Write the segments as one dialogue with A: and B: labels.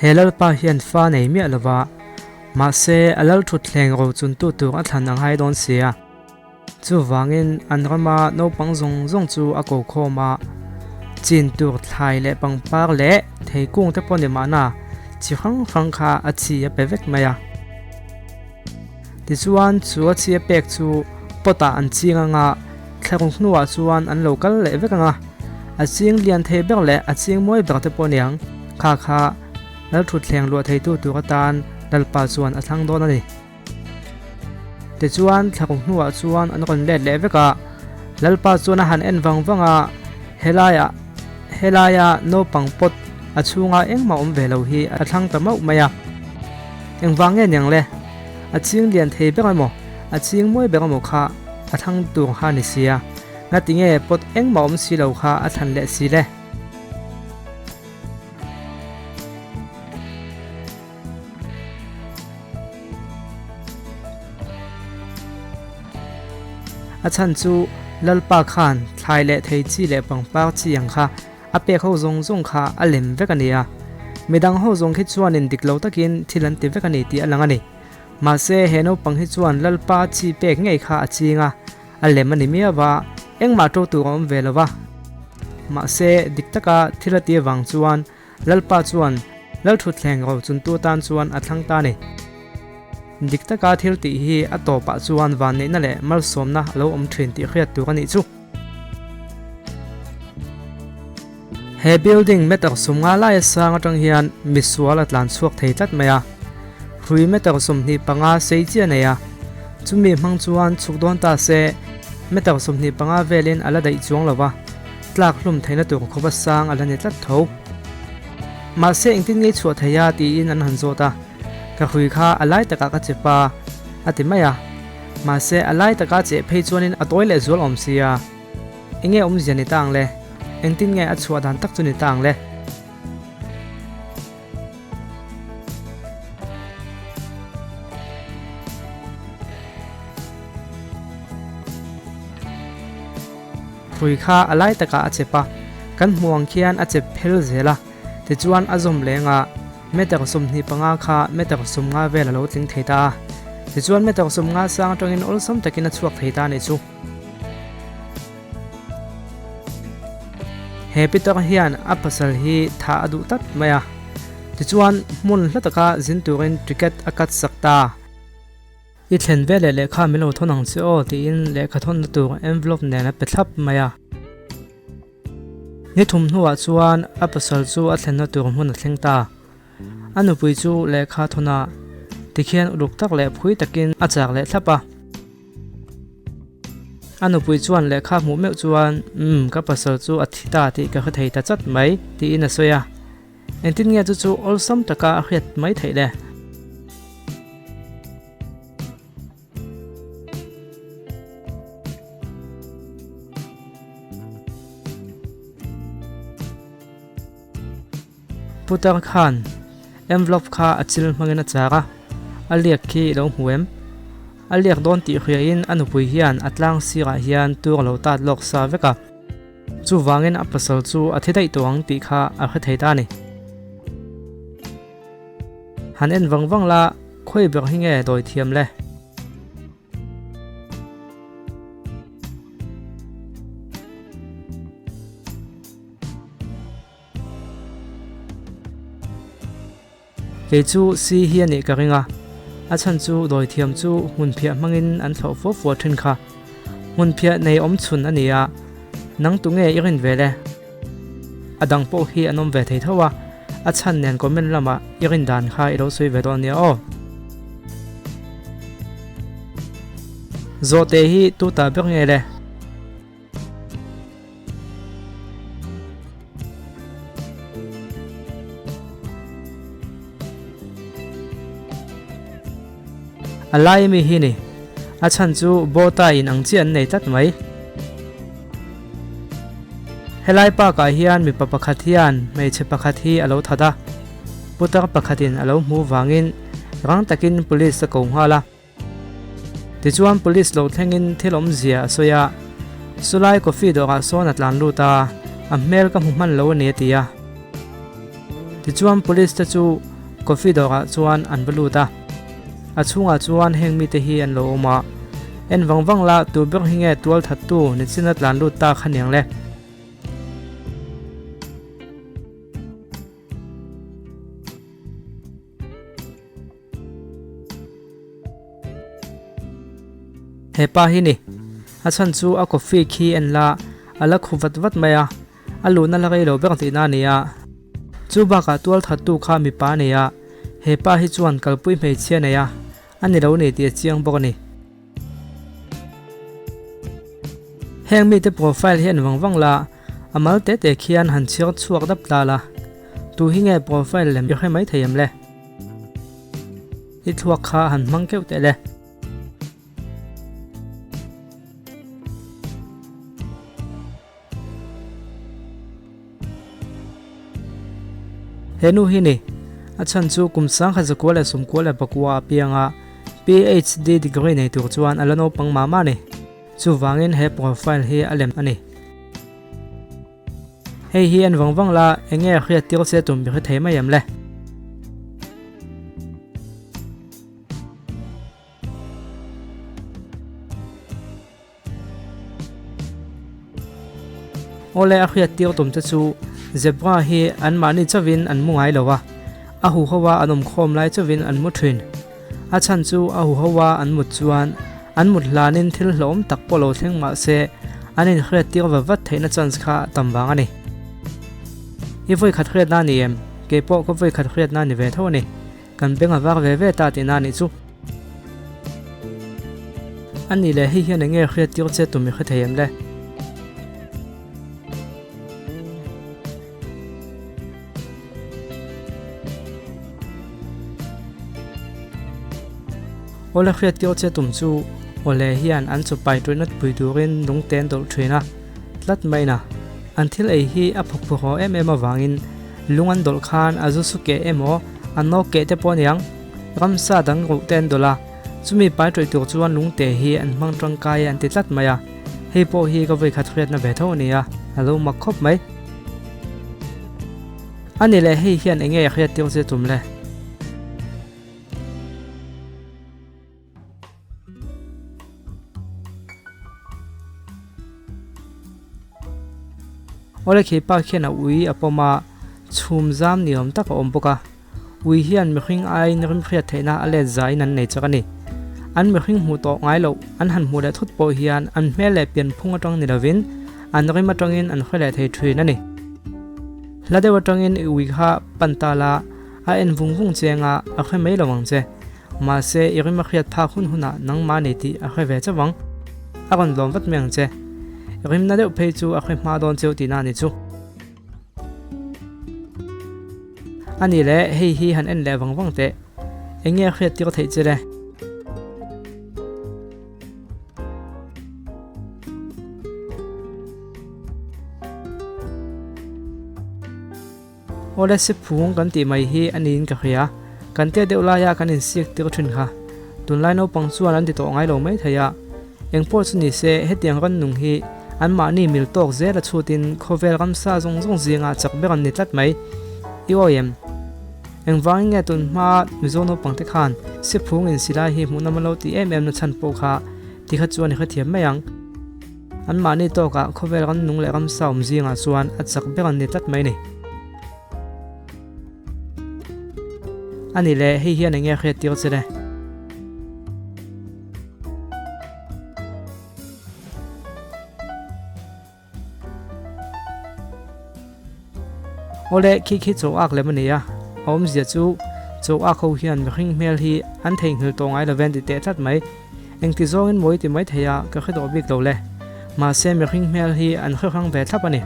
A: He lalpa hian fa nei miah lova, mahse a lal thutthleng rochuntu tur a thlan a ngai dawn sia. Chuvangin an rama naupang zawng zawng chu a ko khawm a, chin tur thlai leh pangpar leh theikung te pawh ni mahna chi hrang hrang kha a chi a pe vek mai a. Tichuan chu a chi a pek chu pot ah an ching anga thlaruk hnuah chuan an lo kal leh vek anga, a ching lian thei ber leh a ching mawi ber te pawh niang kha kha Lalthutthleng luah theitu tur atan Lalpa chuan a thlang dawn a ni. Tichuan thlaruk hnuah chuan an rawn let leh vek a, Lalpa chuan a han en vang vang a, helaiah helaia naupang pawt a chhunga engmah awm ve lo hi a thlang ta mauh mai a. Engvang nge niang le? A ching lian thei ber emaw, a ching mawi ber emaw kha a thlang tur kha a ni sia, ngatinge pawt engmah awm si lo kha a thlan leh si le? A chhan chu Lalpa khan thlai leh thei chi leh pangpar chi ang kha a pek ho zawng zawng kha a lem vek a ni a. Midang ho zawng khi chuanin dik lo takin thil an ti vek a ni tih a lang a ni. Mahse he naupang hi chuan Lalpa chi pek ngei kha a ching a, a lem a ni miau va, engmah to tur a awm ve lo va. Mahse dik taka thil a ti avang chuan Lalpa chuan Lalthutthleng rochuntu tan chuan a thlang ta a ni. Dik taka thil tih hi a tawpah chuan vanneihna leh malsawmna a lo awm thin tih hriat tur a nih chu. He building meter 50 laia sang atang hian misual a tlan chhuak thei tlat mai a, hrui meter 25 sei chiah a nei a, chumi hmang chuan chhuk dawn ta se meter 25 velin a la daih chuang lo va, tlak hlum theihna tur khawpa sang a la ni tlat tho. Mahse engtin ngei chhuah thei a tiin an han zawt a, ka hrui kha a lai takah ka chep a, a ti mai a. Mahse a lai taka cheh phei chuanin a tawi leh zual awm sia. Enge awmzia ni ta ang le? Engtin nge a chhuah dan tak chu ni ta ang le? Hrui kha a lai takah a chep a, kan hmuh ang khian a chep phel zel a, tichuan a zawm leng a, meter 25 kha meter 50 vel a lo tling thei ta a, tichuan meter 50 sang atangin awlsam takin a chhuak thei ta a nih chu. He Peter hian a pasal hi thah a duh tlat mai a, tichuan hmun hla taka zin turin ticket a cut sak ta. I thlen veleh lehkha min lo thawn ang che aw tiin lehkha thawnna tur envelope nen a pe thlap mai a. Ni thum hnuah chuan a pasal chu a thlenna tur hmun a thleng ta. A nupui chu lehkha thawn a, tikhian uluk tak leh phui takin a chak leh thlap a. A nupui chuan lehkha hmuh meuh chuan, Umm, ka pasal chu a thi ta tih ka hre thei ta chat mai, tiin a sawi a. Engtin nge chu chu awlsam taka a hriat mai theih le? Putar khan envelope kha a chil hmangin a char a, a liak khi i lo hmu em? A liak dawn tih hriain a nupui hian a tlang sirah hian tur a lo tat lawk sa vek a. Chuvangin a pasal chu a thi daih tawh ang tih kha a hre thei ta a ni. Han en vang vang la, khawi ber hi nge dawi thiam le? Kei chu si hi a nih ka ring a, a chhan chu dawithiam chu hmunphiah hmangin an thlawh fuah fuah thin kha. Hmunphiah nei awm chhun a ni a, nang tu nge i rin ve le? A dang pawh hi an awm ve thei tho a, a chhan nen comment lamah i rin dan kha i lo sawi ve dawn nia aw. Zawhte hi tu ta ber nge le? A lai ami hi ni. A chhan chu Bawta in ang chiah an nei tlat mai. Helai park ah hian mipa pakhat hian hmeichhe pakhat hi a lo that a. Putar pakhatin a lo hmuh vangin rang takin police a ko nghal a. Tichuan police lo thlengin thil awmzia a sawi a, Sulai coffee dawrah sawn a tlan lut a, a hmel ka hmu hman lo a ni a ti a. Tichuan police te chu. Coffee dawrah chuan an va lut a. A chhungah chuan heng mite hi an lo awm a. En vang vang la, tu ber hi nge tual thattu nichin a tlan lut ta kha niang le. He pa hi ni. A chhan chu a coffee khi en la, a la khu vat vat mai a, a luhna la rei lo ber tihna a ni a. Chu bakah tual thattu kha mipa a nei a, he pa hi chuan kalpui hmeichhia nei a, a ni lo ni tih a chiang bawk a ni. Heng mite profile hi en vang vang la, a mal te te khian han chhiar chhuak dap ta la. Tu hi nge profile lem i hre mai thei em le? I thluak kha han hmang keuh teh le. He nu hi ni, a chhan chu kum sangkhat zakua leh sawmkua leh pakua a piang a, PhD degree nei tur chuan a la naupang mah mah a ni. Chuvangin he profile hi a lem a ni. Hei hi en vang vang la, eng nge hriat tir che tum i hre thei mai em le? Awle a hriat tir tum te chu zebra hi an mahni chauhin an mu ngai lo a, a huho a an awm khawm lai chauhin an mu thin. A chhan chu a huho a an mut chuan an mut hlanin thil hlawm tak pawh lo thleng mah se an inhriat tir va vat theihna chance kha a tam vang a ni. I vawi khat hriatna a ni em? Keipawh ka vawi khat hriatna a ni ve tho a ni. Kan beng a vak ve ve ta tihna a nih chu. A nih leh hei hian eng nge hriat tir che tum i hre thei em le? Awle hriat tir che tum chu awle hian an chaw pai tuihna pui turin lungte an dawlh thin a, tlat mai na. An thil ei hi a phawk phawk haw em em avangin lung an dawlh khan a zu su keh emaw a nawk keh te pawh a niang. Ramsa dang ruh te an dawlh a, chumi pai tawih tur chuan lungte hi an hmang tangkai an ti tlat mai a, hei pawh hi ka vawikhat hriatna ve tho a ni a, a lo mak khawp mai. A ni leh hei hian eng nge hriat tir che tum le? Awle khi pa khian a ui a pawm a, chhum zam ni awm tak a awm bawk a. Ui hian mihring aiin rimhriat theihna a let zaiin an nei chak a ni. An mihring hmuh tawh ngai loh an han hmuh leh thut pawh hian an hmel leh pianphung atang ni lovin an rim atangin an hre leh thei thin a ni. Hla deuh atangin i ui kha pan ta la, a en vung vung che anga a hre mai lo ang che. Mahse, i rim a hriat phak hun hunah nangmah nei tih a hre ve chauh ang. A rawn lawm vat mai ang che. Rimna deuh phei chu a hre hma dawn cheu tihna a ni chu. A ni le, hei hi han en leh vang vang teh. Eng nge a hriat tir theih che le? Awle Siphung kan tih mai hi a niin ka hria. Kan tet deuh laia kan insiak tir thin kha. Tunlai naupang chuan an ti tawh ngai lo mai thei a. Eng pawh chu ni se, hetiang rannung hi anmahni mil tawk zel a chhutin khawvel ramsa zawng zawng zingah chak ber an ni tlat mai. I awi em? Engvangin nge tun hma Mizo naupang te khan Siphung insilai hi hmuhnawm a lo tih em em na chhan pawh kha ti kha chuan i hrethiam mai ang. Anmahni tawkah khawvel rannung leh ramsa awm zingah chuan a chak ber an ni tlat mai ni. A ni le, hei hian eng nge hriat tir che le? Awle, khi khi chaw ak lem a ni a, a awmzia chu chaw ak ho hian mihring hmel hi an theihnghilh tawh ngai lo ve an ti teh tlat mai. Engti zawngin mawi ti mai thei a, ka hre tawh bik lo le. Mahse mihring hmel hi an hre hrang ve thlap a ni.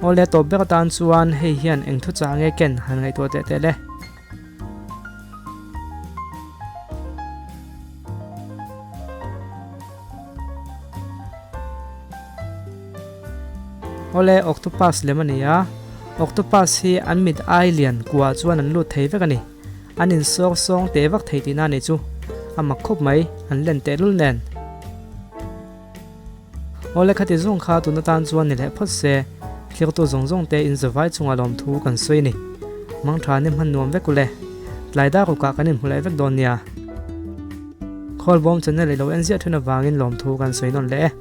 A: Awle, tawp ber atan chuan hei hian eng thuchah nge ken han ngaihtuah teh teh le. Awle, octopus lem a ni a, octopus hi an mit ai lian kuah chuan an lut thei vek a ni. An insawr sawng teh vak thei tihna a nih chu. A mak khawp mai, an len tehlul nen. Awle khati zawng kha tun atan chuan ni leh phawt se, thlirtu zawng zawng te in zavai chungah lawmthu kan sawi a ni. Mangtha ni hman nuam vek ule. Tlai dar rukah kan inhmu leh vek dawn nia. Khawlbawm channel i lo en ziah thin avangin lawmthu kan sawi nawn leh e.